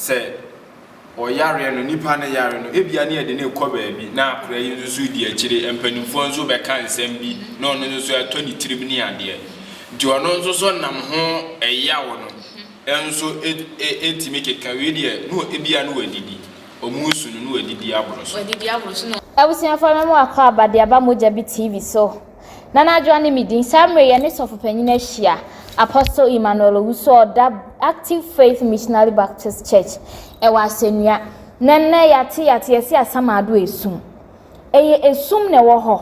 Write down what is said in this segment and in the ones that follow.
Sɛ ɔyareɛ no, nipa no yare no, ebia ne yɛde no rekɔ baabi na akwadaa yi nso so di akyire, mpanimfoɔ nso bɛka nsɛm bi na ɔno nso so ɛtɔ ne tirim ne adeɛ. Nti ɔno nso so nam ho ɛyaw no nso ɛtumi keka wei deɛ no ebia no wadidi, ɔmo resu no na wadidi aboro so. Wadidi aboro so na. Abusuafoɔ mɛma wakɔ aba de aba Mogya Bi TV so. Nana Adwoa ne me din. Saa mmerɛ yi yɛne Sɔfo Panyin ahyia, Apostle Emmanuel Owusu a ɔda Active Faith Missionary Baptist Church ɛwɔ Asɛnnua. Na nnɛ yɛate yɛate yɛse Asamado esum. Ɛyɛ esum na ɛwɔ hɔ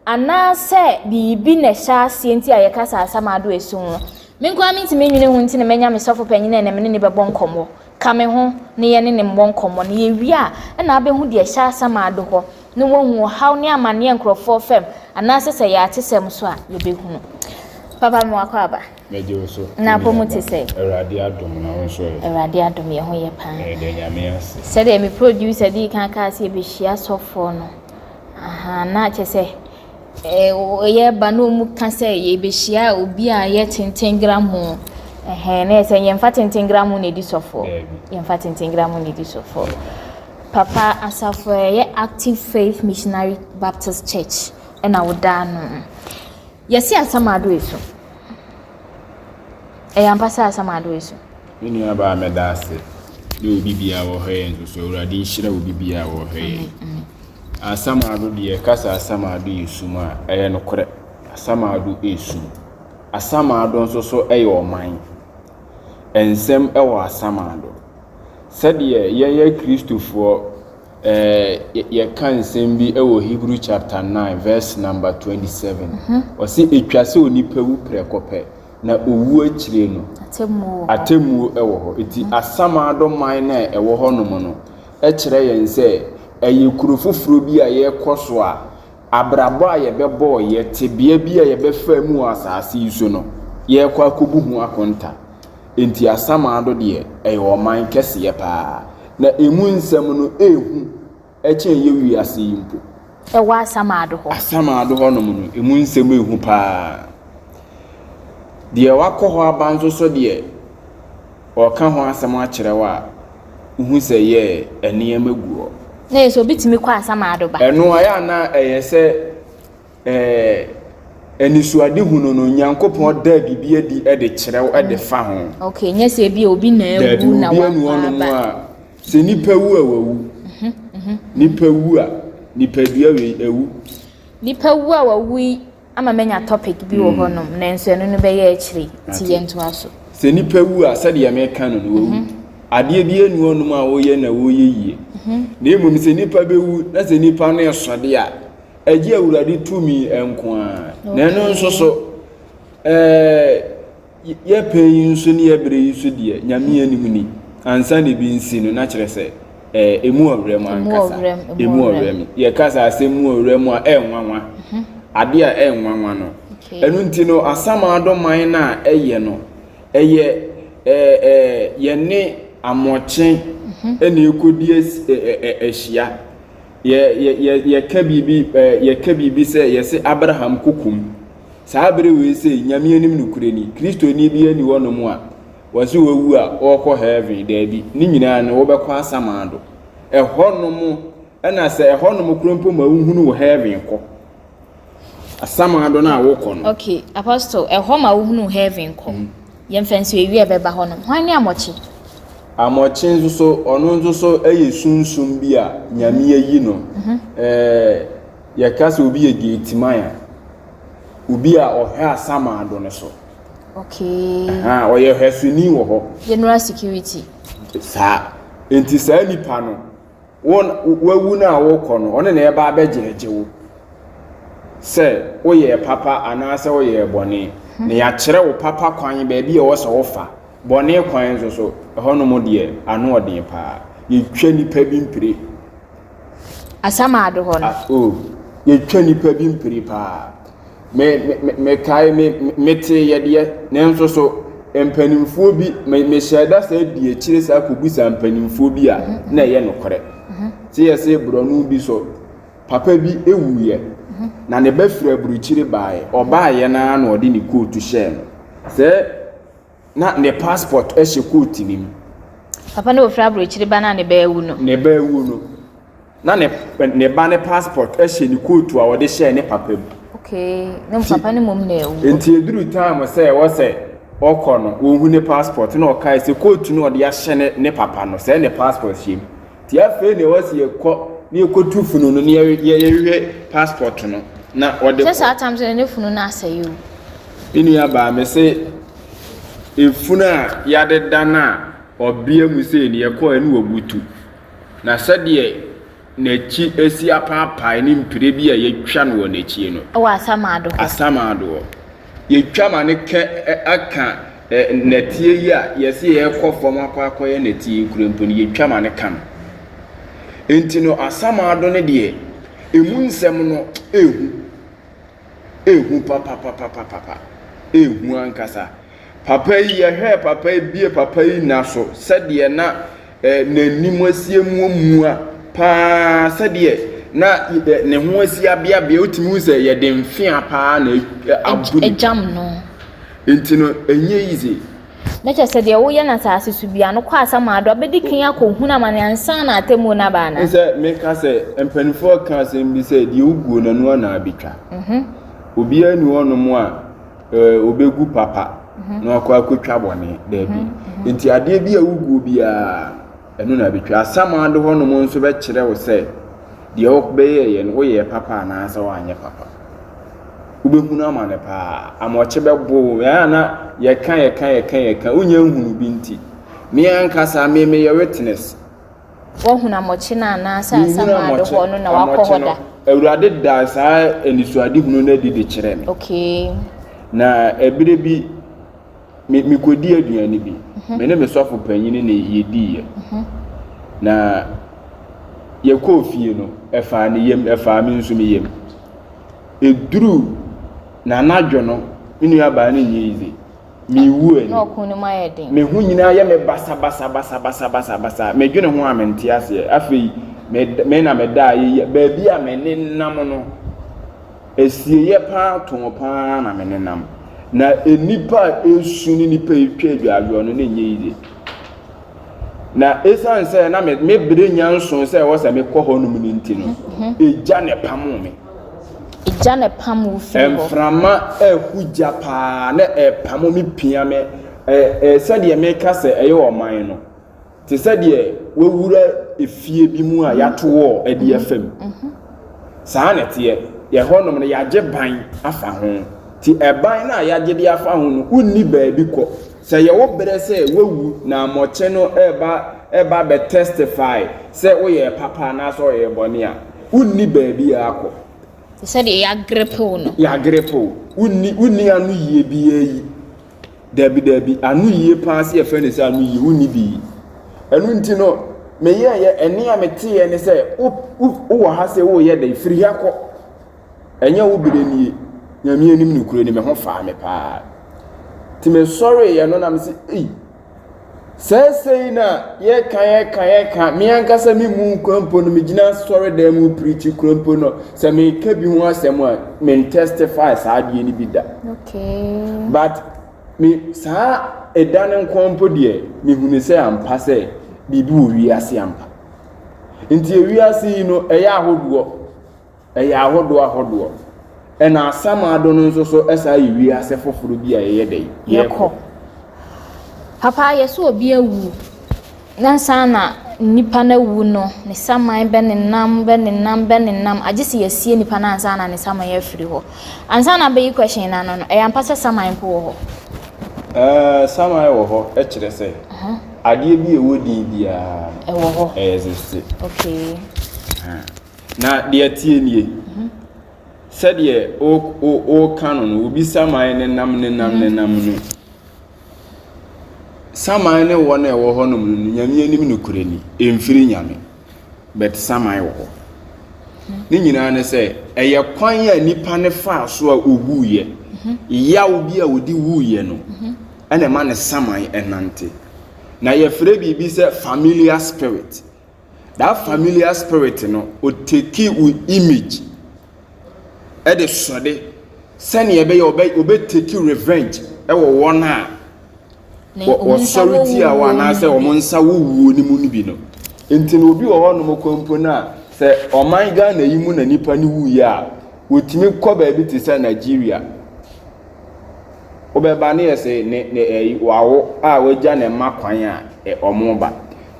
anaasɛ biribi na ɛhyɛ aseɛ nti a yɛka sɛ Asamado esum no? Me nko ara mentumi nnwene ho nti na manya me sɔfo panyin a ɛnnɛ me ne no bɛbɔ nkɔmmɔ. Ka me ho na yɛne no mmɔ nkɔmmɔ na yɛwie a ɛna abɛhu deɛ ɛhyɛ Asamado hɔ na wɔahu ɔhaw ne amaneɛ nkurɔfoɔ fam anaasɛ sɛ ɛyɛ atesɛm nso a, yɛbɛhunu. Papa me wakɔ aba. Mɛgye wo so. Na apɔ mu te sɛ? Awurade adom na wo nso ɛ? Awurade adom yɛ ho yɛ paa. Yɛda Nyame ase. Sɛdeɛ me producer dii kan kaa sɛ yɛbɛhyia sɔfoɔ no, ahaa, na kyerɛ sɛ yɛreba na wɔn ka sɛ yɛbɛhyia obi a yɛ tentengramu, ɛhɛn, na yɛ sɛ yɛmfa tentengramu na ɛdi sɔfoɔ. Yɛmfa tentengramu na ɛdi sɔfoɔ. Papa asafo a ɛyɛ Active Faith Missionary Baptist Church na woda ano. Yɛse Asamado esu. Ɛyɛ ampa sɛ Asamado esu? Me nua baa mɛda ase ne obi biara wɔ hɔ yɛn nso so Awurade nhyira obi biara wɔ hɔ yɛn. Asamado deɛ yɛka sɛ Asamado yɛ sum a ɛyɛ nokorɛ. Asamado yɛ sum. Asamado nso so yɛ ɔman. Nsɛm wɔ Asamado. Sɛdeɛ yɛyɛ Kristofoɔ, ɛɛ yɛka nsɛm bi wɔ Hebrew chapter 9 verse number 27. Ɔse etwa sɛ onipa wu prɛko pɛ, na owu akyire no, atemmuo wɔ hɔ. Eti asamado man no a ɛwɔ hɔnom no kyerɛ yɛn sɛ ɛyɛ kuro foforɔ bi a yɛrekɔ so a abrabɔ a yɛbɛbɔɔyɛ, tebea bi a yɛbɛfaa mu wɔ asase yi so no, yɛrekɔ akɔbu ho akonta. Enti Asamando deɛ, ɛyɛ ɔman kɛseɛ paa. Na ɛmu nsɛm no ɛhu kyɛn yɛ wiase yi mpo. Ɛwɔ Asamando hɔ. Asamando hɔnom no, ɛmu nsɛm ɛhu paa. Deɛ wakɔ hɔ aba nso so deɛ, ɔreka ho asɛm akyerɛ wo a, wohu sɛ yɛ nneɛma gu hɔ. Na yɛ sɛ obi tumi kɔ Asamando ba. Ɛno ayɛ a na ɛyɛ sɛ Ɛɛ, anisoadehunu no, Nyankopɔn daa biribi adi de kyerɛ wo de fa ho. Okay, nyɛ sɛ ebi obi na awu na wakɔ aba. A, sɛ nipa wu a wawu. Mhm, mhm. Nipa wu a, nipadua wei awu. Nipa wu a wawu yi ama manya topic bi wɔ mm. hɔnom, nanso ɛno no bɛyɛ akyire nti yɛntoa so. Sɛ nipa wu a, sɛdeɛ meka no no wawu. Mhm. Adeɛ bi anu hɔnom a woyɛ na woyɛ yie. Na mmom sɛ nipa bɛwu na sɛ nipa no ɛsɔde a, Ɛgye Awurade tumi nko ara. Na ɛno nso so, ɛɛ yɛ pɛ yi nso ne yɛ berɛ yi so deɛ, Nyame anim ni. Ansa na ebi nsi no, na kyerɛ sɛ ɛɛ emu ɔwerɛ mu ankasa. Emu ɔwerɛ mu. Yɛka sɛ asɛm mu ɔwerɛ mu a, ɛnwanwa. Mhm. Adeɛ a ɛnwanwa no. Ɛno nti no, asamado man no a ɛyɛ no, ɛyɛ ɛɛ ɛɛ yɛne amɔkye mhm. ɛna ɛkɔdi ahyia. Yɛ, yɛ, yɛ, yɛka biribi, ɛɛ, yɛka biribi sɛ yɛse Abraham kokom. Saa bere wei sei, Nyame anim nokorɛ ni, Kristoni bi ani hɔ nom a, wɔse wawu a, ɔrekɔ heaven, daabi, ne nyinaa no, wobɛkɔ asamando. Ɛhɔ nom, ɛna sɛ ɛhɔ nom korɔ mpo ma wohunu wo heaven kɔ. Asamando no a wokɔ no. Okay, Apostle, ɛhɔ ma wohunu heaven kɔ. Mm. Yɛmfa nso ewie ɛbɛba hɔ nom. Hwan ne Amɔkye? Amɔkye nso so, ɔno nso so yɛ sunsum bi a Nyame ayi no. Mhm. Ɛɛ yɛka sɛ obi yɛ gateman a, obi a ɔhwɛ asamando no so. Okay. Aha, ɔyɛ hwɛsoni wɔ hɔ. General security. Saa. Nti saa nipa no, Wo wawu no a wokɔ no, ɔno na ɛba abɛgyɛɛgye wo sɛ woyɛɛ papa anaasɛ woyɛɛ bɔne. Na yɛakyerɛ wo papa kwan baabi a ɛwɔ sɛ wofa, bɔne kwan nso so, ɛhɔnom deɛ ano ɔden paa. Yɛtwa nipa bi mpire. Asamado hɔ no. Ah, oh, yɛtwa nipa bi mpire paa. Me, me, me, mekae, me, metee yɛdeɛ, nanso so mpanimfoɔ bi, me, mehyɛɛ da saa di akyire saa kɔbisa mpanimfoɔ bi a na ɛyɛ nokorɛ. Sɛ yɛse borɔno bi so, papa bi wuiɛ, na ne ba firi aburokyire baeɛ, ɔbaeɛ no ara na ɔde ne kootu hyɛɛ no. Sɛ na ne passport hyɛ coat no mu. Papa no ofiri aburokyire ba na ne ba awu no. Ne ba awu no. Na ne ne ba ne passport hyɛ ne kootu a ɔde hyɛɛ ne papa mu. Okay, ne papa no mmom na awu. Nti eduru time sɛ ɛwɔ sɛ ɔkɔ no, wɔhu ne passport na ɔkae sɛ kootu no ɔde ahyɛ ne ne papa no, sɛ ne passport hyɛ mu. Nti afei na ɛwɔ sɛ yɛkɔ na yɛkɔtu funu no na yɛhwehwɛ passport no na ɔde kɔ. Sɛ saa tam sɛ ne funu no asɛe o. Me nua baa me se efunu a yɛadeda no a ɔbea mu sei no yɛkɔɔ ɛne wɔbutu. Na sɛdeɛ n'akyi asi apaapae ne mpire bi a yɛatwa no wɔ n'akyi no. Wɔ asamado hɔ. Asamado hɔ. Yɛtwa ma no kɛ aka nnɛteɛ yi a yɛse yɛrekɔ fam akɔ akɔyɛ nnɛteɛ yi kura mpo no, yɛtwa ma no ka no. Enti no asamado no deɛ, ɛmu nsɛm no ɛhu. Ɛhu papapapapapa. Ɛhu ankasa. Papa yi, yɛhwɛɛ papa yi, bie papa yi nna so sɛdeɛ na eh, n'anim asi amuamua paa sɛdeɛ na eh, ne ho asi abeabea, wotumi hu sɛ yɛde mfea paa na abu ne. Agyam no. Nti no, ɛnyɛ easy. Na kyerɛ sɛ deɛ woyɛ no asase so biara no, kɔ asamado abɛdi kan akɔhunu amane ansa na atemmuo no aba anaa? Sɛ meka sɛ mpanimfoɔ ka asɛm bi sɛ deɛ woguo no ɛno ara na abɛtwa. Obiara nni hɔnom a ɔbɛgu papa na wakɔ akɔtwa bɔne. Daabi. Nti adeɛ bi a woguo biara, ɛno na abɛtwa. Asamando hɔnom nso bɛkyerɛ wo sɛ deɛ wobɛyɛeɛ no, woyɛɛ papa anaasɛ woanyɛ papa. Wobɛhunu amane paa. Amɔkye bɛbo wo. Ɛyɛ a na yɛka yɛka yɛka yɛka, wonya nhunu bi nti. Me ankasa, me meyɛ witness. Woahunu amɔkye no anaasɛ asamando hɔ no na wakɔ hɔ da? Awurade daa saa anisoadehunu no adi de kyerɛɛ me. Okay. Na ɛberɛ bi, me mekɔdi aduane bi. Mhm. Me ne me sɔfo panyin ne yɛdiiɛ. Mhm. Na yɛkɔɔ fie no, ɛfaa ne yam, ɛfaa me nso me yam. Ɛduru n'anadwo no, me nuabaa no nyɛ easy. Mewu ani. Na ɔko no mu ayɛ den. Me ho nyinaa yɛ me basabasabasabasabasa. Medwene ho a mente aseɛ. Afei me me na meda a yɛyɛ baabi a me nenam no, asieeɛ paa tɔn paa na me nenam. Na nnipa a ɛresu ne nnipa a ɛretwa adwaadwoɔ no na ɛnyɛ yie. Na ɛsiane sɛ na me me bere nya nso sɛ ɛwɔ sɛ mekɔ hɔnom no nti no, egya na ɛpamoo me. Egya na ɛpam wo firi hɔ. Mframa ɛho gya paa na ɛpamo me pia me ɛ ɛ sɛdeɛ meka sɛ ɛyɛ ɔman no te sɛ deɛ wawura efie bi mu a yɛato wɔ ɛde afa mu. Saa na ɛteɛ. Yɛ hɔnom no yɛagye ban afa ho. Ti ɛban no a yɛagye de afa ho no wonni baabi kɔ. Sɛ ɛyɛ wo berɛ sɛ woawu na amɔkye no reba reba abɛ testify sɛ woyɛɛ papa anaasɛ ɔyɛɛ bɔne a, wonni baabiara kɔ. Te sɛ deɛ yɛagrepe wo no. Yɛagrepe wo. Wonni wonni ano yie biara yi. Dabi dabi, ano yie paa sɛ yɛfrɛ no sɛ ano yie, wonni bi yi. Ɛno nti no, meyɛɛyɛ, ɛnne a meteeɛ ne sɛ, wo wo wowɔ ha sɛ woreyɛ dɛn? Firi ha kɔ. Ɛnyɛ wo berɛ nie. Nyame anim nokorɛ ni, me ho faa me paa. Nti mesɔreeɛ no na mese, ei, sɛɛsɛi na yɛka yɛka yɛka, me ankasa me mu nkwa mpo no, megyina asɔredan mu pirikyi kura mpo no, sɛ meka bi ho asɛm a, men testify saa adeɛ no bi da. Okay. But me saa ɛda no nko mpo deɛ, mehunu sɛ ampa sɛ biribi wɔ wiase ampa. Nti ewiase yi no, ɛyɛ ahodoɔ. Ɛyɛ ahodoɔ ahodoɔ. Ɛna asamado no nso so ɛsan yɛ wiase foforɔ bi a yɛyɛ dɛ yɛkɔ. Papa yɛsɛ obi awu na ansa na nipa no awu no ne saman bɛnenam bɛnenam bɛnenam agye sɛ yɛasie nipa no ansa na ne saman afiri hɔ. Ansa na abɛyi question no ano no ɛyɛ ampa sɛ saman mpo wɔ hɔ? Ɛɛ saman wɔ hɔ kyerɛ sɛ adeɛ bi a ɛwɔ din biara no ɛwɔ hɔ ɛyɛ existe. Okay. Na deɛ ɛteɛ nie, sɛdeɛ woreka no no, obi saman nenam nenam nenam no, saman ne wɔn a ɛwɔ hɔnom no, Nyame anim nokorɛ ni, ɛmfiri Nyame, but saman wɔ hɔ. Ne nyinaa ne sɛ, ɛyɛ kwan a nipa no faa so a ɔwuiɛ, yaw bi a ɔde wuiɛ no, ɛna ɛma ne saman ɛnante. Na yɛfrɛ biribi sɛ familiar spirit. That familiar spirit no, ɔteki wo image ɛde sɔde sɛnea ɛbɛyɛ ɔbɛ ɔbɛteki revenge ɛwɔ wɔn a. Wɔsɔre tia wo anaasɛ wɔn nsa wɔ wuo no mu no bi no. Nti no obi wɔ hɔnom kɔ mpo no a, sɛ ɔman Ghana yi mu na nipa no wuiɛ a, wɔtumi kɔ baabi te sɛ Nigeria. Wobɛba ne yɛ sɛ ne ne ɛyi wawo a wagya ne mma kwan a wɔn ba.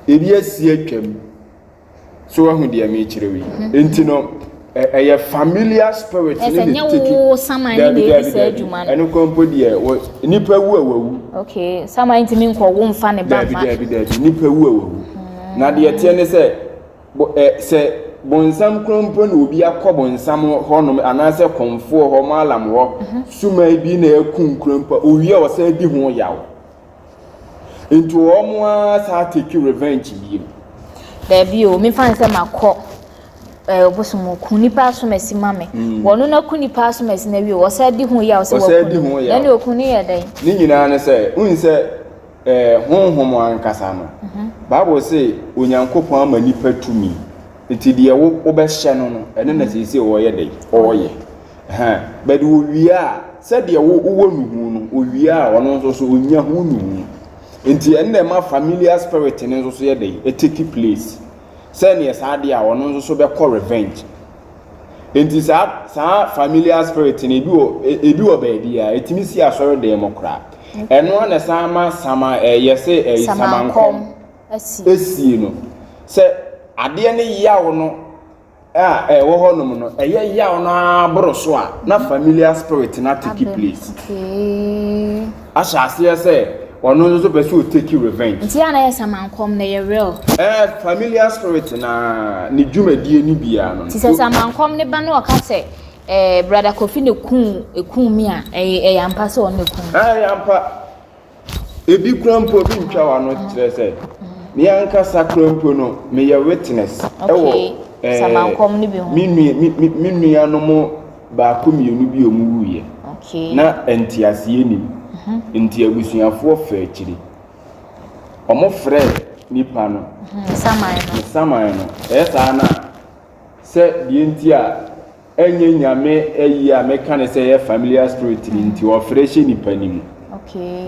Ebi asi atwam. So wahu deɛ mekyerɛ yi? Mhm. Nti no, ɛyɛ familiar spirit ne ne teki. Ɛnyɛ wo saman ne na edi saa adwuma no. Ɛno kwan mpo deɛ, wɔ nipa wu a wawu. Okay, saman ntumi nkɔ wo nfa ne ba ma. Dabi dabi dabi, nipa wu a wawu. Hmm. Na deɛ teɛ ne sɛ, ɛ sɛ bonsam kwan mpo na obi akɔ bonsam hɔnom anaasɛ kɔnfoɔ hɔ, malam hɔ, mhm. suman bi na ɛku nkura mpo, owie a ɔsan di ho yaw. Nti wɔn ara saa take revenge biem. Daabi o, mefa no sɛ makɔ eh, ɔbosom ku nipa asom asi ma me. Mm. Wɔn no aku nipa asom asi na wie, wɔsan di ho yaw sɛ wɔku no. Na ne oku no yɛ dɛn? Ne nyinaa ne sɛ, wohu sɛ eh, honhom ankasa no, mhm. Bible se Onyankopɔn ama nipa tumi. Nti deɛ wobɛhyɛ no no, ɛno na mhm. seesei ɔyɛ dɛn? Ɔyɛ. Ɛhɛn, but owie a, sɛdeɛ wo wowɔ nuhu no, owie a ɔno nso so onya ho nuhu. Nti ɛno na ɛma familiar spirit no nso so yɛ dɛn? Ɛtake place. Sɛdeɛ saa adeɛ a ɔno nso so bɛkɔ revenge. Nti saa saa familiar spirit no ebi wɔ e, ebi wɔ baabi a ɛtumi si asɔre dan mu koraa. Ɛno ara na ɛsan ma sama ɛyɛ sɛ ɛyi samankɔm esie no. Sɛ adeɛ no yaw no a ɛwɔ hɔnom no, ɛyɛ yaw no ara boro so a, na familiar spirit no atake place. Ahyɛ aseɛ sɛ ɔno nso pɛ sɛ ɔtake revenge. Nti a na yɛ samankɔm na ɛyɛ real. Ɛɛ familiar spirit na ne dwumadie no biara no. Ti sɛ samankɔm ne ba no ɔka sɛ ɛɛ brother Kofi na ekun ekun mi a ɛyɛ ɛyɛ ampa sɛ ɔno na ekun. Ɛyɛ ampa. Ebi koraa mpo obi ntwa w'ano kyerɛ sɛ me ankasa koraa mpo no meyɛ witness ɛwɔ ɛɛ me nua me me nuanom baako mmienu bi a wɔn wuiɛ na nteaseɛ nim mhm. nti abusuafoɔ fɛ akyiri wɔn frɛ nipa no mhm, saman no ɛyɛ saa na sɛ deɛ nti a Ɛnyɛ Nyame ayi a meka no sɛ ɛyɛ familiar spirit no nti ɔfrɛ hyɛ nipa no mu.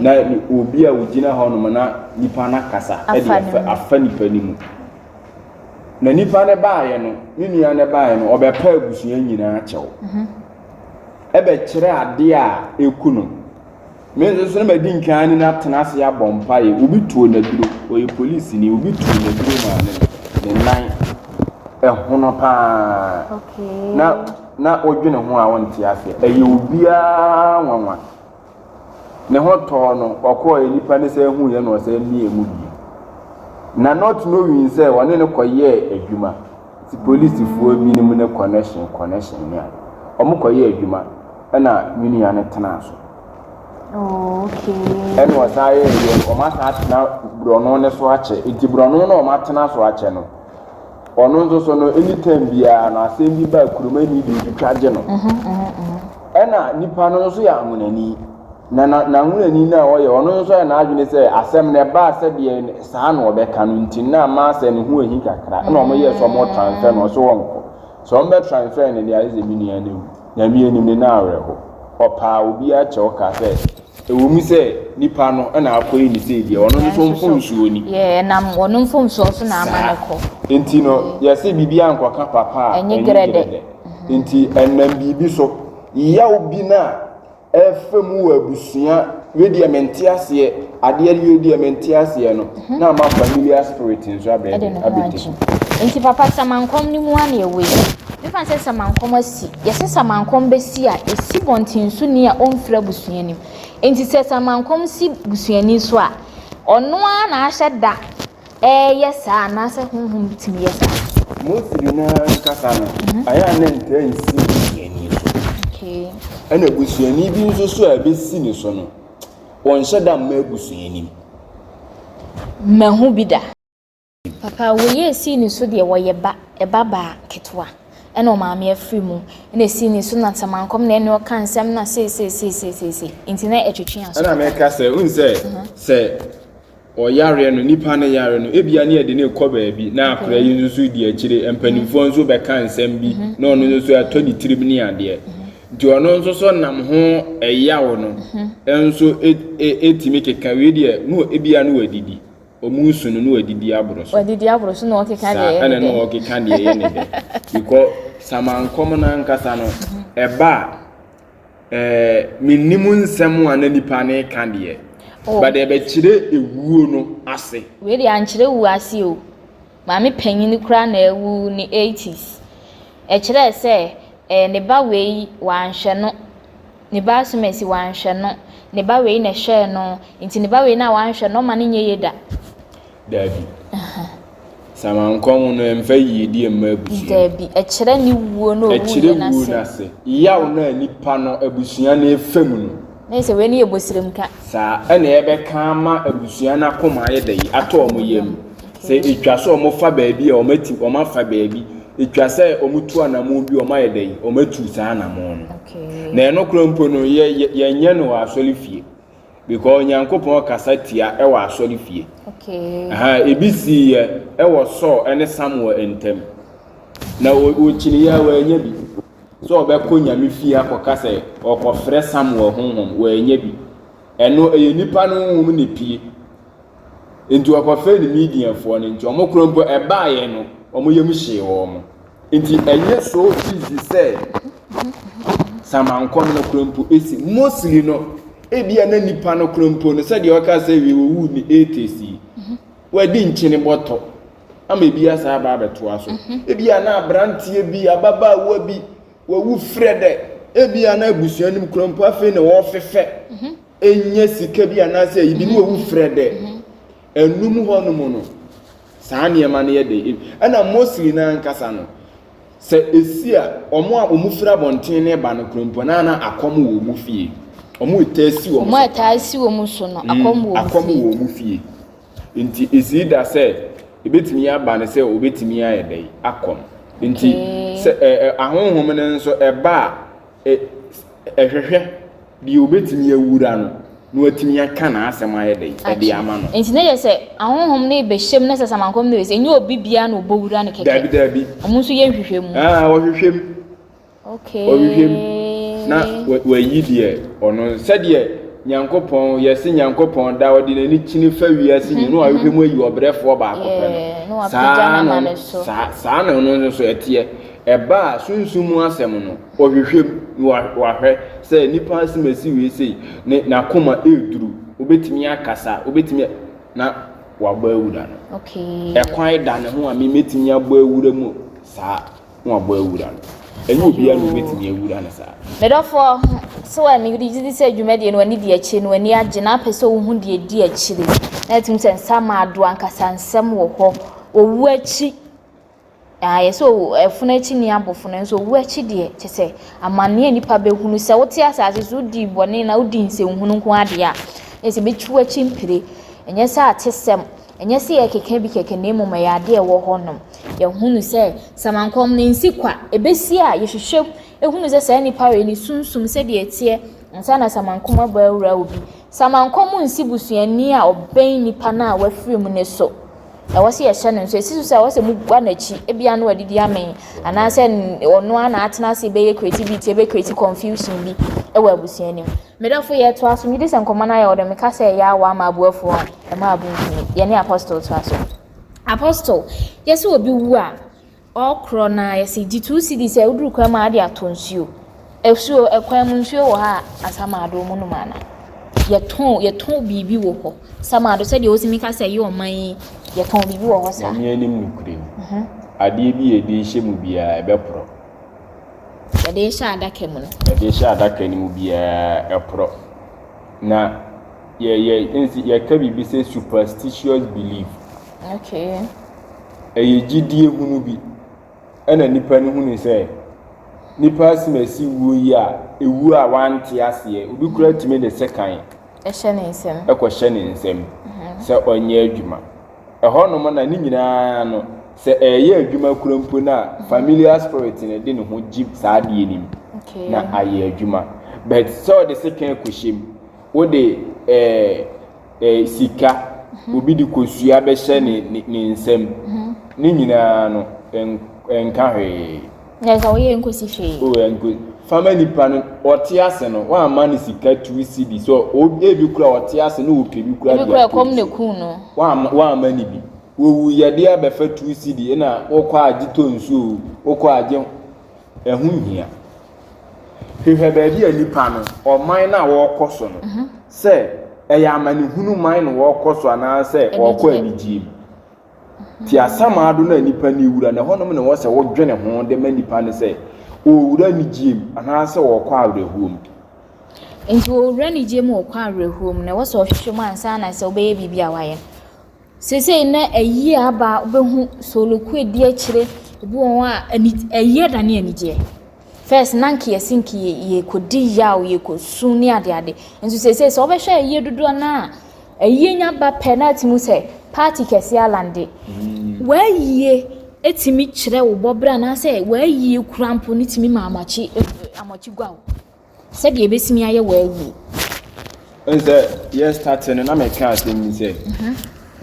Na obi a ogyina hɔ nom na nipa no akasa de afa nipa no mu. Na nipa no baeɛ no, ne nua no baeɛ no, ɔbɛpa abusua nyinaa kyɛw. Mhm. Ɛbɛkyerɛ adeɛ a ɛku no. Me nso so na madi nkan ne no atena ase abɔ mpaeɛ. Obi tuo n'aduro, ɔyɛ polisini, obi tuo n'aduro maa ne ne nan ɛhono paa. Na na wodwene ho a wonte aseɛ. Ɛyɛ obiara nwanwa. Ne ho tɔɔ no, ɔkɔɔ nipa ne sɛ ehu yɛ na ɔsɛ mmie mu bi. Na not knowing sɛ ɔne no kɔyɛɛ adwuma. Nti polisifoɔ binom ne connection connection ne ade. Wɔn kɔyɛɛ adwuma ɛna me nua no tenaa so. Oh, okay. Ɛna ɔsan yɛ yɛ wɔn asan atena borɔno no so akyɛ. Nti borɔno no wɔn atena so akyɛ no, ɔno nso so no anytime biara no asɛm bi ba kuromani de otwitwa gye no. Mhm, mhm, mhm. Ɛna nipa no nso yɛ anwonani. Na na n'anwonani no a ɔyɛ ɔno nso ayɛ n'adwene sɛ asɛm no ɛbaa sɛdeɛ saa na ɔbɛka no nti na ama sɛ ne ho ahi kakra. Ɛna wɔn yɛ sɛ wɔn transfer no ɔso wɔnkɔ. Sɛ wɔn bɛ transfer no deɛ ayɛ sɛ me nua no awu. Nyame anim no na awerɛho. Ɔpaa obiara kyɛw kaa sɛ ɛwɔ mu sɛ nipa no na akɔyɛ ne sei deɛ ɔno nso mfomsoɔ ni. Yeah, ɛnam ɔno mfomsoɔ so na ama no kɔ. Nti no yɛse biribi ankɔka papa a ɛnyɛ grɛdɛ. Nti ɛnam biribi so. Yaw bi no a ɛfa mu wɔ abusua wei deɛ mente aseɛ adeɛ wei deɛ mente aseɛ no mhm. na ama familiar spirit nso abɛn abɛte nti papa samankɔm no mu ana ɛwɔ yi mefa sɛ samankɔm asi yɛsɛ samankɔm bɛsi a ɛsi bɔnten so ni a ɔmfiri abusua nim nti sɛ samankɔm si busuani so a ɔno ara na ahyɛ da ɛreyɛ saa anaasɛ honhom bi tumi yɛ saa? Mostly no ankasa no, ayɛ a na ntaa nsi busuani so. Ɛna busuani bi nso so a ɛbɛsi ne so no, wɔnhyɛ da mma abusua nim. Mahu bi da. Papa, wei a ɛsii ne so deɛ wɔyɛ ba, ɛba baa ketewa ɛna ɔmaame afiri mu ɛna ɛsii ne so na samankɔm na ɛne ɔka nsɛm na seeseeseeseesei nti na ɛtwetwe aso. Ɛna meka sɛ, wohu sɛ sɛ Ɔyareɛ no, nipa no yare no, ebia ne yɛde no rekɔ baabi na akwadaa yi nso so di akyire, mpanimfoɔ nso bɛka nsɛm bi mhm. na ɔno nso so ɛtɔ ne tirim ne adeɛ. Mhm. Nti ɔno nso so nam ho ɛyaw no nso ɛtumi keka wei deɛ no ebia no wadidi. Ɔmo nsu no na wadidi aboro so. Wadidi aboro so na ɔkeka deɛ ɛyɛ ne dɛ. Saa ɛna na ɔkeka deɛ ɛyɛ ne dɛ. Because samankɔm no ankasa no ɛba a ɛɛ menim nsɛm a na nipa no reka deɛ. Oh. But ɛbɛkyerɛ ewuo no ase. Wei deɛ ankyerɛ wuo ase o. Maame panyin koraa na awu ne 80s. Ɛkyerɛɛ sɛ ɛɛ ne ba wei wanhwɛ no. Ne ba asomasi wanhwɛ no, ne ba wei na ɛhwɛɛ no, nti ne ba wei no a wanhwɛ no ɔma no nyɛ yie da. Daabi. Samankɔm no ɛmfa yiedie mma abusua. Daabi, ɛkyerɛ ne wuo no owuiɛ no ase. Ɛkyerɛ wuo no ase. Yaw no a nipa no abusua no refa mu no. Na yɛ sɛ wei no yɛ bosirimka. Saa ɛna ɛbɛka ama abusua no akoma ayɛ dɛ atɔ wɔn yam. Sɛ etwa sɛ wɔfa baabi a, wɔatu, wɔafa baabi. Etwa sɛ wɔtu anammɔn bi a, wɔayɛ dɛn? Wɔatu saa anammɔn no. Na ɛno koraa mpo no, yɛ, yɛ, yɛnyɛ no wɔ asɔrefie. Because Onyankopɔn kasa tia wɔ asɔrefie. Aha, ebi siiɛ wɔ Saul ne Samuel ntam. Na wɔkyiniiɛ a wɔannya bi. Sɛ ɔbɛkɔ Nyame fie akɔka sɛ ɔkɔfrɛ Samuel honhom, wɔannya bi. Ɛno, ɛyɛ nipa no honhom na epie. Enti wɔkɔfrɛɛ no Midianfoɔ no, nti wɔn korɔ mpo ɛbaeɛ no, wɔn yam hyee wɔn. Nti ɛnyɛ so easy sɛ samankɔm no korɔ mpo esi. Mostly no, ebia na nipa no korɔ mpo no, sɛdeɛ ɔka sɛ wie wɔwu ne 80s yi, wadi nkyene bɔtɔ ama ebi asa aba abɛtoa so. Ebia na aberanteɛ bi, ababaawa bi, wawu frɛ dɛ, ebia na abusua no mu korɔ mpo afei na wɔrefefɛ. nya sika bi anaasɛ ayi bi ne wawu frɛ dɛ ɛnum hɔ nom no saa nneɛma no yɛ dɛ ɛna mostly no ankasa no sɛ esi a wɔn a wɔn firi abɔnten ne ba no kuro mpo na na akɔm wɔ wɔn fie wɔn ɛtaa si wɔn so wɔn ɛtaa si wɔn so no akɔm wɔ wɔn fie akɔm wɔ wɔn fie nti esi da sɛ ebetumi aba no sɛ obetumi ayɛ dɛ akɔm nti sɛ ɛ ɛ ahonhom no nso ɛba a ɛ ɛhwehwɛ deɛ ɔbɛtumi awura no na watumi aka n'asɛm ayɛ dɛn ɛde ama no. Nti na yɛ sɛ ahonhom no rebɛhyɛ mu na sɛ samankɔm no bɛsi, ɛnyɛ obi biara na ɔbɛwura no kɛkɛ. Dabi dabi. Wɔn nso yɛ nhwehwɛ mu. Ah, wɔhwehwɛ mu. Okay. Wɔhwehwɛ mu na wɔayi deɛ ɔno sɛdeɛ Nyankopɔn yɛse Nyankopɔn da ɔde n'ani kyini fa wiase nyina na wahwehwɛ mu ayi ɔbrɛfoɔ baako pɛ no. Saa na saa na ɔno nso so ɛteɛ. Ɛba a sunsum mu asɛm no Ɔhwehwɛ mu na wahwɛ sɛ nipa asimasi wei sei ne n'akoma ɛreduru, obetumi akasa, obetumi na wabɔ awura no. Okay. Ɛkwan da ne ho a me metumi abɔ awura mu saa na wabɔ awura no. Ɛnyɛ obiara na obetumi awura no saa. Medɔfoɔ, sɛ wa me gye di sɛ dwumadie no w'ani di akyire no w'ani agye na apɛ sɛ wohu deɛ ɛdi akyire na atumi sɛ nsa ma ado ankasa nsɛm wɔ hɔ owu akyi Ayɛ sɛ owu, ɛfono akyi nni abofono, nanso owu akyi deɛ, kyerɛ sɛ, amaneɛ a nnipa bɛhunu. Sɛ wote asase so, wodi bɔne na wodi nsɛnhunu nko ara deɛ a, ɛyɛ sɛ ɛbɛtwi w'akyi mpire. Ɛnyɛ sɛ atesɛm, ɛnyɛ sɛ yɛrekeka bi kɛkɛ na mmom ɛyɛ adeɛ a ɛwɔ hɔnom. Yɛhunu sɛ samankɔm no nsi kwa, ɛbɛsi a yɛhwehwɛ mu hunu sɛ saa nipa wei ne sunsum sɛdeɛ ɛteɛ ansa na samankɔm abɔ awura obi. Samankɔm nsi busuani a ɔbɛn nipa no a wafiri mu no so. Ɛwɔ sɛ yɛhyɛ no nso. Ɛsi so sɛ ɛwɔ sɛ mugua n'akyi. Ebia na wadidi amee, anaasɛ ɔno ara na atena ase bɛyɛ creativity, ɛbɛ create confusion bi wɔ abusua no mu. Me dɔfo yɛtoa so. Megye di sɛ nkɔmmɔ no ayɛ wo dɛ. Meka sɛ ɛyɛ awa ama aboafoɔ a, ɛma abo ntumi. Yɛne Apostle toa so. Apostle, yɛsɛ obi wu a, Ɔkorɔ no ara yɛse gye 2 cedis a woduru kwan mu a ade atɔ nsuo. Asuo ɛkwan mu nsuo wɔ hɔ a Asamado ɔmo nom ana? Yɛtɔn yɛtɔn biribi wɔ hɔ. Samado sɛdeɛ wotumi ka sɛ ɛyɛ ɔman yi yɛtɔn biribi wɔ hɔ saa. Nyame anim nokorɛ ni, adeɛ bi a yɛde rehyɛ mu biara ɛbɛporɔ. Yɛde rehyɛ adaka mu no. Yɛde rehyɛ adaka no mu biara ɛporɔ. Na yɛ yɛ nsi yɛka biribi sɛ superstitious belief. Okay. Ɛyɛ gyidie hunu bi ɛna nipa no hunu sɛ nipa asimasi wuo yi a ewuo a wante aseɛ obi koraa tumi de sekan ɛhyɛ ne nsam ɛkɔhyɛ ne nsam mhm. sɛ ɔnyɛ adwuma ɛhɔnom na ne nyinaa no sɛ ɛyɛ adwuma kura mpo no a mhm. familiar spirit no de ne ho gye saa adeɛ no mu na ayɛ adwuma but sɛ ɔde sekan kɔhyɛ mu wode ɛɛ eh, sika, obi de kosua bɛhyɛ ne ne ne nsam. Ne nyinaa no, nka hwee. Na sɛ woyɛ nkosi hwee. O, nko. Fa ma nipa no, ɔte ase no, woamma no sika 2 cedi sɛ ebi kura ɔte ase na ɔpɛ bi kura Ebi de kura atɔ ɛkɔm na nsuo. ekum no. Woamma no bi. Wɔwu yɛde abɛfa 2 cedi ɛna wokɔ agye tɔ nsuo, wokɔ agye, ɛho nhia. Hwehwɛ baabi a nipa no, ɔman no a wɔrekɔ so no, sɛ ɛyɛ amanehunu man na wɔrekɔ so anaasɛ wɔrekɔ anigyeɛ mu. Nti asamado no a nipa no wura no, ɛhɔnom na ɛwɔ sɛ wodwene ho de ma nipa no sɛ ɔwura anigyeɛ mu anaasɛ ɔrekɔ awerɛhoɔ mu. Nti ɔwura anigyeɛ mu ɔkɔ awerɛhoɔ mu na ɛwɔ sɛ ɔhwehwɛ mu ansa na sɛ wobɛyɛ biribi a wayɛ. Seesei na ayie aba a wobɛhu soloku edi akyire, ebi wɔ hɔ a ani ayie adane anigyeɛ. First na nka yɛse nka yɛkɔdi yaw, yɛkɔsu ne adeade. Nso seesei sɛ wobɛhwɛ ayie dodoɔ no a, ayie nya ba pɛ na atumi sɛ party kɛseɛ alande. W'ayie tumi kyerɛ wo bɔberɛ anaasɛ w'ayie kura mpo no tumi ma amakye amakye gua wo. Sɛdeɛ ɛbɛtumi ayɛ w'ayie. N sɛ yɛ start no na meka asɛm bi sɛ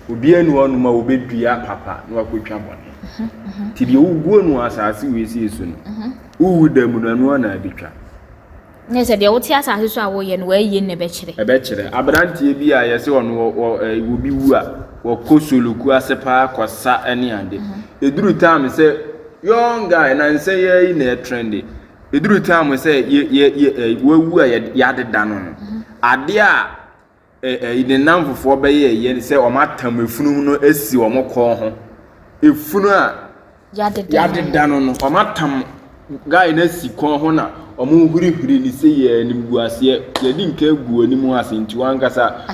obiara ni hɔnom a wɔbɛdua papa na wakɔtwa bɔne. Nti deɛ woguo no asase wei sei so no, wowu da mu no ɛno ara na abɛtwa. Ne sɛ deɛ wote asase so a woyɛ no w'ayie na ɛbɛkyerɛ. Ɛbɛkyerɛ. Aberanteɛ bi a yɛsɛ ɔno obi wu a wɔkɔ soloku ase paa kɔsa ne ade. Ɛduru time sɛ young guy nansa yi na ɛtrende. Ɛduru time sɛ yɛ yɛ yɛ wawu a yɛadeda no no, adeɛ a ne nnamfofoɔ bɛyɛ yɛ sɛ wɔn atam efunu no asi wɔn kɔn ho. Efunu a yɛadeda no no, wɔn atam guy no asi kɔn ho na wɔn hurihuri ne sɛ yɛ animguaseɛ. Yɛde nka gu anim ase nti wɔn ankasa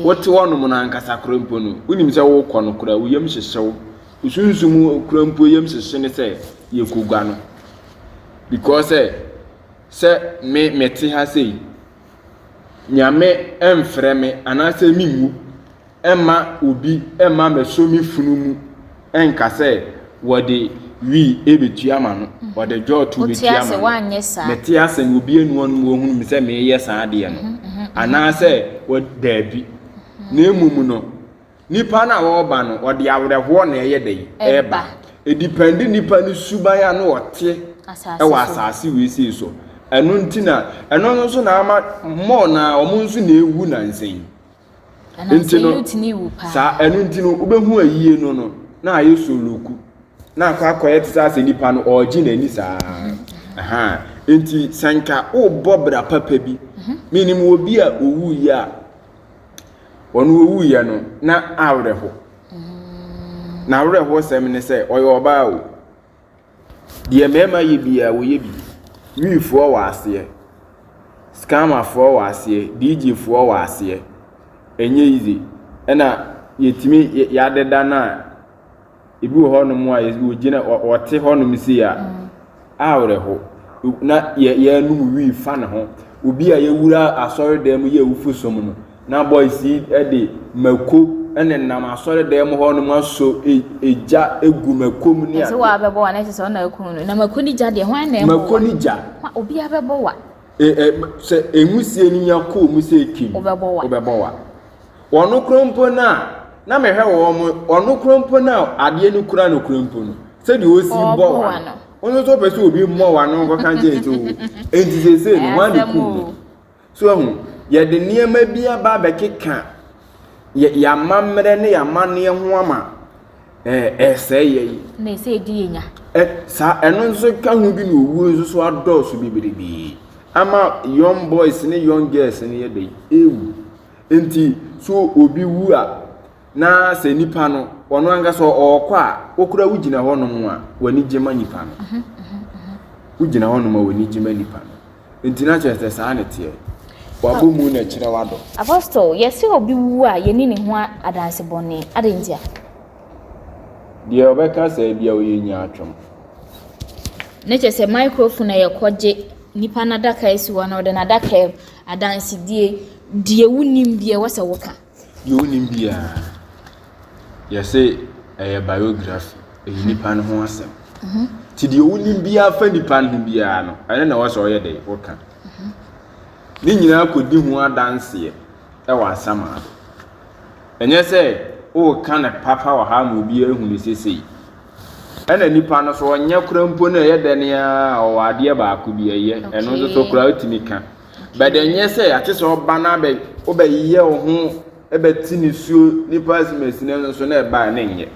wote hɔnom no ankasa koraa mpo no, wonim sɛ wokɔ no koraa wo yam hyehye wo. Wo sunsum koraa mpo yam hyehye ne sɛ yɛkɔgua no. Because sɛ sɛ me mete ha sei, Nyame mfrɛ me anaasɛ menwu mma obi mma mɛsɔ me funu mu nka sɛ wɔde wii ɛbɛtua ma no, wɔde dwɔɔto bɛtua ma no. Mete ase na obi anu ɔnom wɔhunu me sɛ meyɛ saa adeɛ no. Anaasɛ wɔ daabi. Na mmom no, Nipa no a ɔreba no, ɔde awerɛhoɔ na ɛyɛ dɛn? Ɛreba. Ɛdipɛnde nipa no suban a na ɔte wɔ asase wei sei so. Ɛno nti na, ɛno nso na ama more na wɔn nso na ɛwu nansa yi. Nti no, saa ɛno nti no, wobɛhu ayie no no, na ayɛ soloku. Na akɔ akɔyɛ te sɛ asɛ nipa no ɔregye n'ani saa. Aha. Nti sɛ nka wobɔ bra papa bi, menim obi a ɔwuiɛ a, Ɔno owuiɛ no, na awerɛho. N'awerɛhosɛm ne sɛ, ɔyɛ ɔbaa o. Deɛ mmarima yɛ biara, wɔyɛ bi. Wiifoɔ wɔ aseɛ, scammerfoɔ wɔ aseɛ, DJfoɔ wɔ aseɛ. Ɛnyɛ easy. Ɛna yɛtumi yɛadeda no a, Ebi wɔ hɔnom a wɔgyina wɔte hɔnom sei a, awerɛho na yɛ yɛnom wii fa ne ho. Obi a yɛwura asɔredan mu yɛ awufo som no, na boys yi de mako nenam asɔredan mu hɔnom asɔ egya egu mako mu ne ade. Ɛsɛ wɔabɛbɔ wa na ɛsɛ sɛ ɔna aku no. Na mako ne gya deɛ hwan na ɛbɔ wa? Mako ne gya. Obi abɛbɔ wa. E, e, sɛ enwusie no nya kɔɔ mu sɛ ekim. Wobɛbɔ wa. Wobɛbɔ wa. Ɔno koraa mpo no a, na mehwɛ wɔn, ɔno koraa mpo no a adeɛ no kura no koraa mpo no, sɛdeɛ ɔsi bɔ wa no, wo nso wopɛ sɛ obi mmɔ wa no nkɔka nkyɛn sɛ o, enti seesei no, hwan ne kum no? So ahu, yɛde nneɛma bi aba abɛkeka yɛ yɛamammerɛ ne yɛamanneɛ ho ama ɛresɛe yɛ yi. Na ɛsɛ ɛdi yɛ nya. Ɛ saa ɛno nso ka ho bi na owuo nso so adɔɔso bebrebe ama young boys ne young girls no yɛ dɛ ewu. Enti so obi wu a, na sɛ nipa no, ɔno ankasa ɔrekɔ a, wo koraa wogyina hɔnom a, w'ani gye ma nipa no. Wogyina hɔnom a, w'ani gye ma nipa no. Enti na kyerɛ sɛ saa na ɛteɛ. Wabɔ mu na ɛkyerɛ w'adɔ. Apostle, yɛse obi wu a, yɛnni ne ho adanse bɔne. Adɛn ntia? Deɛ ɔbɛka saa biara ɔyɛ nyaatwom. Ne kyerɛ sɛ microphone a yɛkɔgye nipa n'adaka asi hɔ na ɔde n'adaka adansedie deɛ wonim bi ɛwɔ sɛ woka. Deɛ wonim biara yɛse ɛyɛ biography ɛyɛ nipa no ho asɛm. Nti deɛ wonim biara fa nipa no ho biara no ɛno na ɛwɔ sɛ ɔyɛ dɛ woka. Ne nyinaa kɔdi ho adanseɛ ɛwɔ asamado. Ɛnyɛ sɛ woreka no papa wɔ ha ma obiara ahu no sesei. Ɛna nipa no so ɔnyɛ koraa mpo no ɛyɛ dɛn ara a ɔwɔ adeɛ baako bi ɛyɛ. Ɛno nso so koraa wotumi ka. But ɛnyɛ sɛ ate sɛ ɔba no abɛ wobɛyɛ wo ho ɛbɛte nisuo nipa asimasi no nso so na ɛbaeɛ no nyɛ.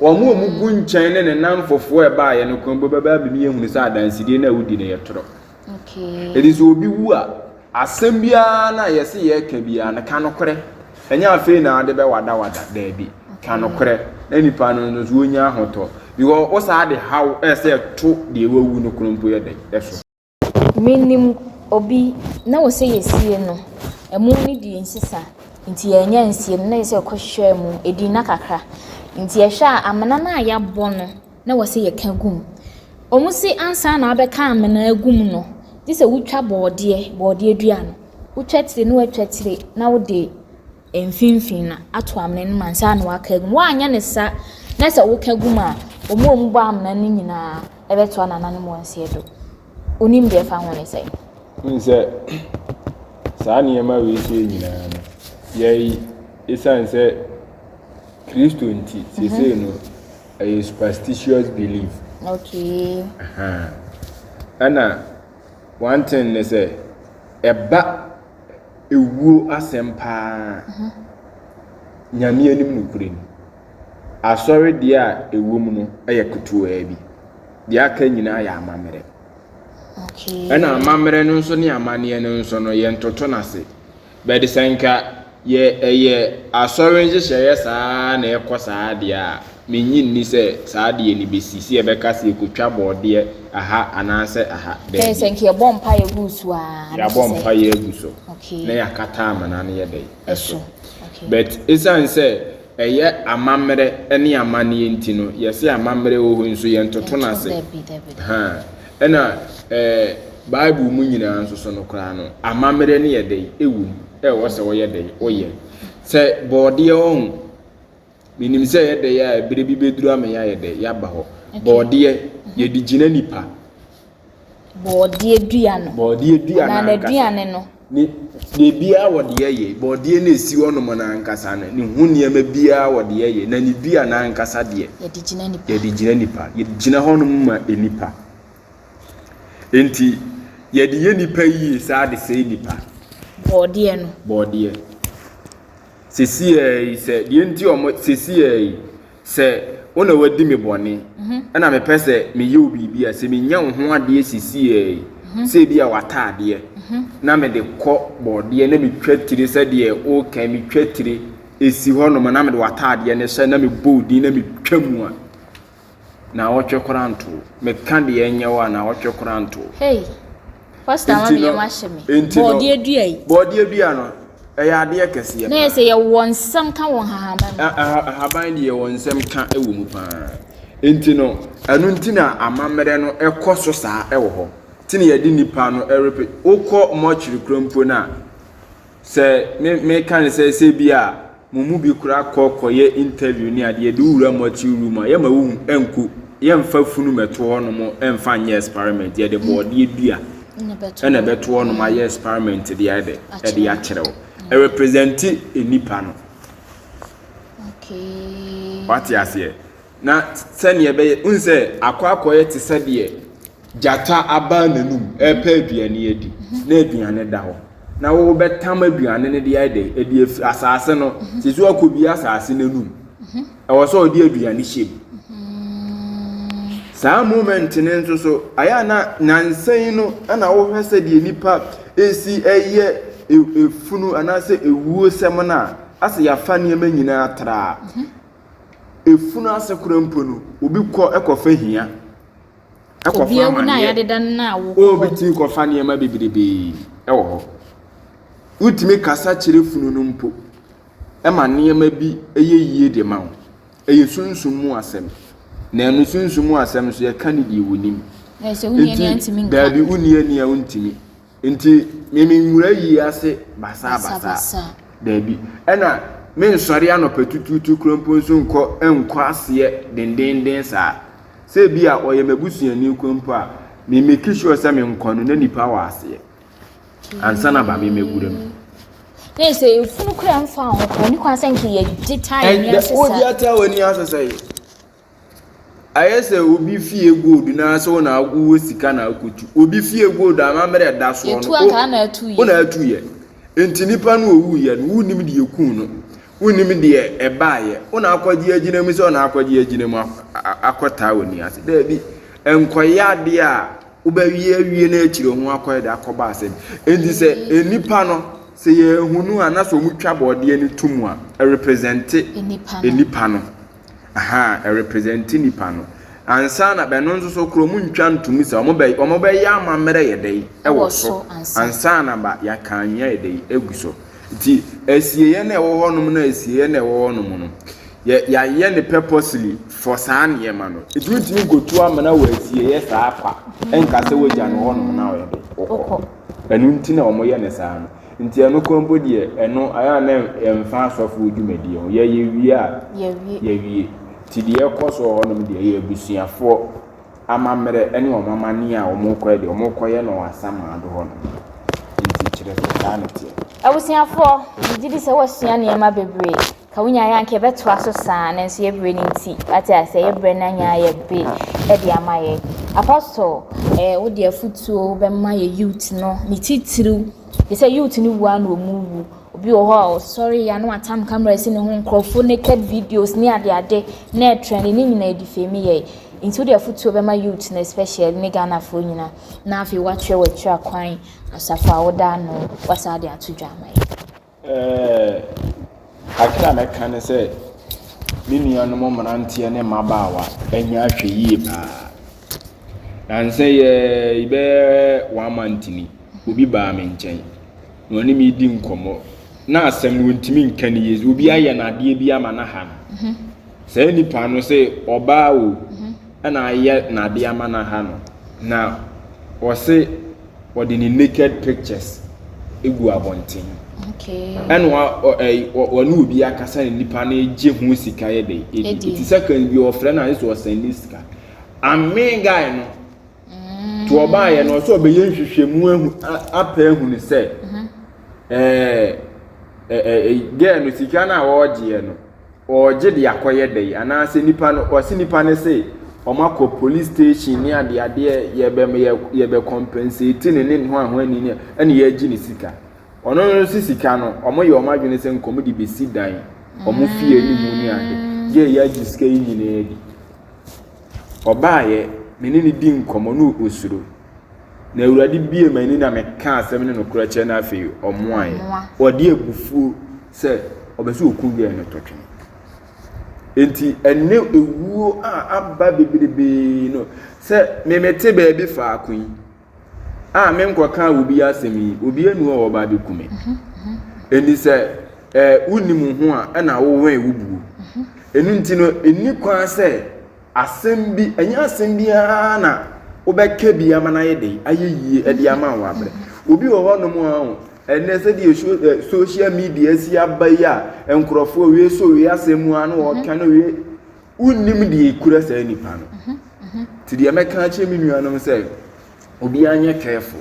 Wɔn a wɔgu nkyɛn ne ne nnamfofoɔ a ɛbaeɛ no koraa mpo bɛba abɛmi ahunu sɛ adansedie no a wodi no yɛ torɔ. Ɛti sɛ obi wu a, asɛm biara no a yɛse yɛreka biara no, ka nokorɛ. Ɛnyɛ afei na ade bɛwadawada, daabi. Ka nokorɛ na nipa no nso wɔnya ahotɔ. Because wo saa de haw ɛsɛ ɛto deɛ wawu no koraa mpo yɛ dɛn ɛso. Menim obi na wɔ sɛ yɛsie no, ɛmo no dii nsesa nti yɛannya ansie no na yɛ sɛ yɛkɔhwehwɛɛ mu, ɛdii nna kakra. Nti yɛhwɛ a amena no a yɛabɔ no na wɔ sɛ yɛka gu mu. Wɔn se ansa na wabɛka amena agu mu no, gye sɛ wotwa bɔɔdeɛ, bɔɔdeɛ dua no. Wotwa tire na watwa tire na wode mfimfini no ato amena no mu ansa na waka agu mu. Woanyɛ no saa na sɛ woka gu mu a, wɔn a wɔbɔ amena no nyinaa ɛbɛtoa nananom wɔn nseɛ do. Wonim deɛ ɛfa ho ne sɛn? Wohu sɛ saa nneɛma wei sei nyinaa no, yɛyi ɛsiane sɛ Kristo nti, seesei no, ɛyɛ superstitious belief. Okay. Ɛna one thing ne sɛ, ɛba ewuo asɛm paa. Mhm. Nyame anim nokorɛ ni. Asɔre deɛ a ɛwɔ mu no yɛ ketewaa bi. Deɛ aka nyinaa yɛ amammerɛ. Okay. Ɛna amammerɛ no nso ne amanneɛ no nso no yɛntoto no ase. But sɛ nka yɛ ɛyɛ asɔre nhyehyɛeɛ saa na ɛkɔ saa deɛ a, mennye nni sɛ saa adeɛ no bɛsi, sɛ yɛbɛka sɛ yɛkɔtwa bɔɔdeɛ aha anaasɛ aha. Daabi. Sɛ nka yɛbɔ mpaeɛ gu so ara. Yɛabɔ mpaeɛ agu so. Okay. Na yɛakata amena no yɛ dɛn? Ɛso. Okay. But ɛsiane sɛ ɛyɛ amammerɛ ne amanneɛ nti no, yɛse amammerɛ wɔ hɔ nso yɛntoto no ase. Dabi, dabi. Ha. Ɛna ɛɛ Bible mu nyinaa nso so no koraa no, amammerɛ no yɛ dɛn? Ɛwɔ mu. Ɛwɔ sɛ wɔyɛ dɛn? Woyɛ. Sɛ bɔɔdeɛ ɔho, menim sɛ ɛyɛ dɛn a ɛberɛ bi bɛduru ama yɛayɛ dɛn? Yɛaba hɔ. Bɔɔdeɛ, yɛde gyina nipa. Bɔɔdeɛ dua no. Bɔɔdeɛ dua no ankasa. N'aduane no. Ne ne biara wɔ deɛ ɛyɛ. Bɔɔdeɛ no esi hɔnom no ankasa no, ne ho nneɛma biara wɔ deɛ ɛyɛ. Na ne dua no ankasa deɛ. Yɛde gyina nipa. Yɛde gyina nipa. Yɛgyina hɔnom ma nipa. Enti yɛde yɛ nipa yie saa de sɛe nipa. Bɔɔdeɛ no. Bɔɔdeɛ. Sesiaa yi sɛ deɛ nti ɔmo sesiaa yi sɛ wo na wadi me bɔne ɛna mepɛ sɛ meyɛ wo biribi a sɛ menya wo ho adeɛ sesiaa yi sɛ ebi a w'ataadeɛ na mede kɔ bɔɔdeɛ na metwa tire sɛdeɛ woka metwa tire esi hɔnom na mede w'ataadeɛ no hyɛ na mebɔ wo din na metwa mu a Naawɔtwe koraa nto wo. Meka deɛ ɛnyɛ wo a, naawɔtwe koraa nto wo. Hey, pastor ama me yam ahye me. Bɔɔdeɛ dua yi. Bɔɔdeɛ dua no, ɛyɛ adeɛ kɛseɛ paa. Na yɛ sɛ yɛwɔ nsɛm ka wɔ nhahamma mu. Ahaban deɛ yɛwɔ nsɛm ka wɔ mu paa. Nti no, ɛno nti na amammerɛ no ɛkɔ so saa ɛwɔ hɔ. Nti na yɛde nipa no ɛrepe. Wokɔ mɔkyere kura mpo no a, Sɛ me meka no sɛ sɛ bi a mo mu bi koraa kɔ kɔyɛ interview ne adeɛ de wowura mortuary room a yɛma wohu ɛnko yɛmfa funu mɛto hɔ nom ɛmfa nyɛ experiment yɛde bɔɔdeɛ dua ɛna ɛbɛto hɔ nom ayɛ experiment de ayɛ dɛ ɛde akyerɛ wo ɛrepresente nipa no wate aseɛ na sɛdeɛ ɛbɛyɛ n sɛ akɔ akɔyɛ te sɛ deɛ Gyata abaa n'anum repɛ aduane adi, na aduane da hɔ. Na wobɛtam aduane no de ayɛ dɛ, ɛde afi asase no, sɛ so akɔbie asase no anum. Ɛwɔ sɛ ɔde aduane hyɛ mu. Saa moment no nso so, ayɛ a na nansa yi no ɛna wohwɛ sɛ deɛ nipa esi ɛyɛ efunu anaasɛ ewuo sɛm no a, asɛ yɛafa nneɛma nyinaa traa. Efunu ase koraa mpo no, obi kɔ ɛkɔfa hia. Obi kɔfa awu no a amaneɛ. yɛadeda no no a wokɔ Obi hɔ. tumi kɔfa nneɛma bebrebee wɔ hɔ. Wotumi kasa kyerɛ funu no mpo ma nneɛma bi yɛ yie de ma wo. Ɛyɛ sunsum mu asɛm. Na ɛno sunsum mu asɛm nso yɛka ne deɛ wɔnim. Na sɛ wonni ani a Nti ntumi nka. daabi wonni ani a wontumi. Nti me menwura yie ase basabasa. Basabasa. Daabi. Ɛna mensɔre anɔpa tutuutu kura mpo nso nkɔ nkɔ aseɛ dendenden saa. Sɛ ebi a ɔyɛ m'abusuani kura mpo a, me make sure sɛ me nkɔ no na nipa wɔ aseɛ. Ansa na ba me mɛwura mu. Na sɛ efunu kura mfa ho kura ne kwan sɛ nka yɛgye taa yɛn ani ase saa. Wogye ataa w'ani ase sɛ. Ayɛ sɛ obi fie gold na sɛ wo na wowɔ sika na akɔtu. Obi fie gold amammerɛ da soɔ no, Yɛtu anka na atu wo yɛ. na atu yɛ. Nti nipa no owuiɛ no, wonnim deɛ ɛkuu no. Wonnim deɛ ɛbaeɛ. Wo na akɔgye agyina mu sɛ wo na akɔgye agyina mu akɔtaa w'ani ase. Daabi, nkɔyɛ adeɛ a wobɛwie awie no akyire ho akɔyɛ de akɔba asɛm. Nti sɛ nnipa no, sɛ yɛhunu a na sɛ wɔtwa bɔɔdeɛ no to mu a, ɛrepresente Nnipa no. nnipa no. Aha, ɛrepresente nipa no. Ansa na bɛno nso so korɔ ɔmo ntwa ntom sɛ ɔmo bɛ ɔmo bɛyɛ amammerɛ yɛ dɛ ɛwɔ Ɛwɔ so so ansa. ansa na ba yɛaka anwea yɛ dɛ egu so. Nti asieɛ na ɛwɔ hɔnom na asieɛ na ɛwɔ hɔnom no, yɛ yɛayɛ ne purposely for saa nneɛma no. Nti wontumi nkotu amena wɔ asieɛ saa kwa ɛnka sɛ wagya no hɔnom na ɔyɛ dɛ wokɔ. Wokɔ. Ɛno nti na wɔyɛ ne saa no. Nti ɛno kora mpo deɛ ɛno ayɛ a na ɛmfa asɔfoɔ dwumadie ho. Yɛyɛ wie a Yɛwie. yɛwie. Nti deɛ ɛkɔ so wɔ hɔnom deɛ ɛyɛ abusuafoɔ amammerɛ ne wɔn amanneɛ a wɔrekɔyɛ deɛ wɔrekɔyɛ no wɔ asamando hɔnom. Nti kyerɛ sɛ saa na ɛteɛ. Abusuafoɔ, megye di sɛ woasua nneɛma bebree. Ka wonya yɛ anka yɛbɛtoa so saa nanso yɛbrɛ no nti wate asɛ yɛbrɛ no anya yɛ be de ama yɛn. Apostle, wode afotuo bɛma yɛ youth no ne titiriw te sɛ youth no wu a na ɔmu wu. Obi wɔ hɔ a ɔsɔre ya na watam camera si ne ho nkurɔfoɔ naked videos ne adeade na ɛtrend ne nyinaa adi fam yɛ. Nti wode afotuo bɛma youth no especially ne Ghanafoɔ nyinaa na afei woatwerɛ w'akyiri akwan asafo a woda ano wasa de ato dwa ama yɛn. Kakra a mɛka ne sɛ, me nuanom mmeranteɛ ne mmabaawa nyɛ ahwɛ yie paa. Nansa yi ara yi bɛyɛ one month ni, obi baa me nkyɛn na ɔne me redi nkɔmmɔ. Na asɛm no ɔntumi nka no yie. Obi ayɛ no adeɛ bi ama no aha no. Saa nipa no sɛ ɔbaa o, ɛna ayɛ n'adeɛ ama no aha no. Na ɔse ɔde ne naked pictures egu abɔnten. Ɛna ɔne obi akasa ne nipa no gye ho sika yɛ dɛ edi. Edi. Nti second bi ɔfrɛ no ayɛ sɛ ɔsɛn ne sika. Ame guy no to ɔbaayɛ no ɔsɛ ɔbɛyɛ nhwehwɛmu ahu apɛ ahu ne sɛ ɛɛ ɛɛ girl no sika no a ɔregyeɛ no ɔregye de akɔyɛ dɛ anaasɛ nipa no ɔsi nipa no se ɔmo akɔ police station ne adeadeɛ yɛbɛ yɛ yɛbɛ compensate ne ne ho aho ani ne ɛna yɛregye ne sika. Ɔno nso sika no ɔmo yɛ ɔmo adwene sɛ nkɔmɔ de besi dan ɔmo fie ne mu ne ade yɛ yɛagye sika yi nyinaa bi. Ɔbaayɛ me ne ne di nkɔmɔ no osuro. Na Awurade bie m'ani na meka asɛm ne nokorɛ kyerɛ no afei ɔmoaeɛ. Ɔmoa. Ɔde abufuo sɛ ɔbɛ sɛ ɔku girl no to twene. Nti ɛnɛ ewuo a aba bebrebee no sɛ memete baabi faako yi a menkɔka obi asɛm yi, obi anu a ɔba abɛku me. Ɛnti sɛ wonim wo ho a ɛna wowɛn wo buo. Ɛno nti no ɛnni kwan sɛ asɛm bi ɛnyɛ asɛm biara na wobɛka bi ama no ayɛ den ayɛ yie ɛde ama wo abrɛ. Obi wɔ hɔnom a o ɛnɛ sɛdeɛ social media si aba yi a nkurɔfoɔ wei so wei asɛm mu a na wɔka no wei wonnim deɛ ekura saa nipa no. Nti deɛ mɛka akyerɛ me nuanom sɛ obiara nyɛ careful.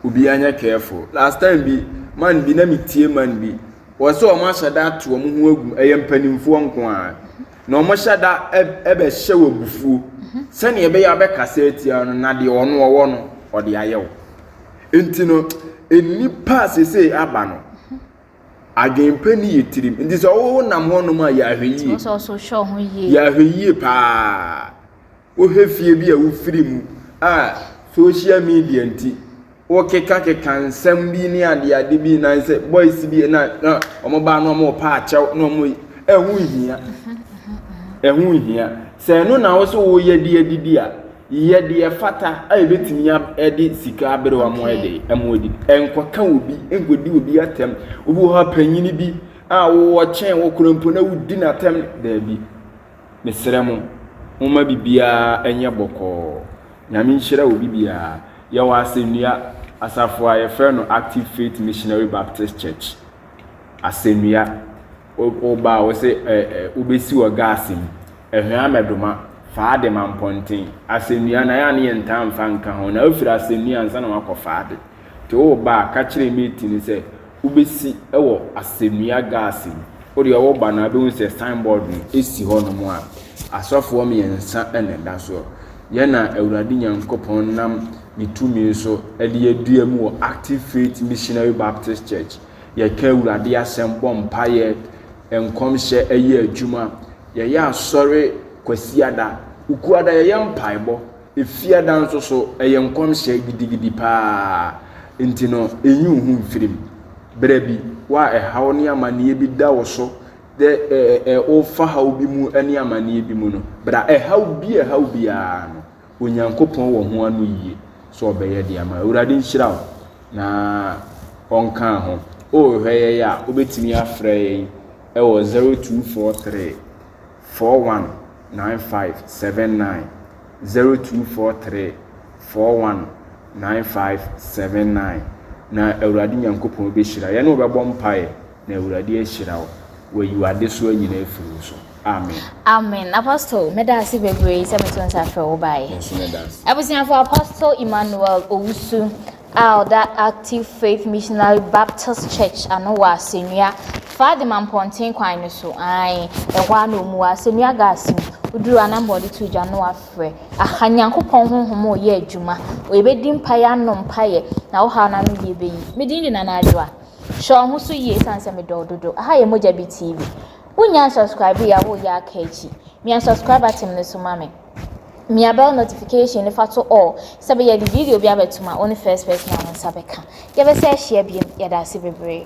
Obiara nyɛ careful. Last time bi man bi na metie man bi wɔ sɛ wɔn ahyɛ da ato wɔn ho agu ɛyɛ mpanimfoɔ nko ara na wɔn hyɛ da ɛbɛhyɛ wɔ abufuo sɛnea ɛbɛyɛ abɛkasa atia no na deɛ ɔno ɔwɔ no ɔde ayɛ wo. Nti no nnipa a sese aba no adwempa ni yɛ tirim nti sɛ ɔwɔ nam hɔnom a yɛ ahwɛ yie. Sɛ ɔso hwɛ ho yie. Yɛ ahwɛ yie paa. Wohwɛ fie bi a wofiri mu a social media nti wokekakeka nsɛm bi ne adeade bi na sɛ boys bi na na wɔn ba na wɔn pa akyɛw na wɔn ɛho nhia. Ɛho nhia. Sɛ ɛno na wo so woyɛ de adidi a yɛ deɛ fata a ebetumi ɛde sika abere wɔn ɛde ɛmo adidi. Ɛnkɔka obi nkɔdi obi atɛm. Obi wɔ hɔ a panyin bi a wowɔ kyɛn wo koro mpo na wodi n'atɛm daabi. Mesrɛ mo, momma biribiara nyɛ bɔkɔɔ. Nyame nhyira obi biara. Yɛwɔ asɛnnua, asafo a yɛfrɛ no Active Faith Missionary Baptist Church. Asɛnnua, woba a wose ɛ ɛ wobɛsi wɔ gas mu. Ɛhwɛ amɛdoma, fa ade ma mpɔnten. Asɛnnua no ayɛ a ne yɛntaa mfa nka ho. Na wofiri asɛnnua ansa na wakɔ fa ade. Nti woba a, ka kyerɛ mate no sɛ wobɛsi wɔ asɛnnua gas mu. Wodeɛ woba no a wobɛhu sɛ signboard no si hɔnom a. Asɔfoɔ mmiɛnsa na ɛda soɔ. Yɛn na Awurade Nyankopɔn nam ne tumi so de adua mu wɔ Active Faith Missionary Baptist Church. Yɛka Awurade asɛm, bɔ mpaeɛ, nkɔmhyɛ yɛ adwuma. Yɛyɛ asɔre Kwasiada, Wukuada yɛyɛ mpaebɔ, Efiada nso so ɛyɛ nkɔmhyɛ gidigidi paa. Nti no, nyi wo ho mfiri mu. Berɛ bi, wo a ɛhaw ne amanneɛ bi da wo so dɛ ɛ ɛ worefa haw bi mu ne amanneɛ bi mu no, bra. Ɛhaw bi a ɛhaw biara no, Onyankopɔn wɔ ho anoyie sɛ ɔbɛyɛ de ama. Awurade nhyira wo na ɔnka ho. Worehwɛ yɛn a, wobɛtumi afrɛ yɛn wɔ 0243 41 95 79, 0243 41 95 79. Na Awurade Nyankopɔn bɛhyira. Yɛne wo bɛbɔ mpaeɛ. Na Awurade ahyira wo. Wayi w'adesoa nyinaa afiri wo so. Amen. Amen. Apostle, meda ase bebree sɛ meto nsa frɛ wo baeɛ. Nso meda ase. Abusuafo Apostle Emmanuel Owusu a ɔda Active Faith Missionary Baptist Church ano wɔ Asɛnnua, Fadima Mpɔnten kwan no so. Ae, ɛhɔ ara na ɔmu wɔ Asɛnnua gas mu. Woduru a namba ɔde to dwa no afrɛ. Aha Nyankopɔn honhom ɔyɛ adwuma. Ɔyɛbɛdi mpaeɛ anom mpaeɛ na wo haw no ano yie bɛyi. Me din de Nana Adwoa. Hwɛ wo ho so yie esiane sɛ medɔ wo dodo. Aha yɛ Mogya Bi TV. Wonnya unsubscribe yɛ a woreyɛ aka akyi. Mia subscribe button no so ma me. Mia bell notification no fa to all sɛ bɛyɛ de video bi abɛto ma wo ne first person a wo nsa bɛka. Yɛbɛsɛ ahyia biom. Yɛda ase bebree.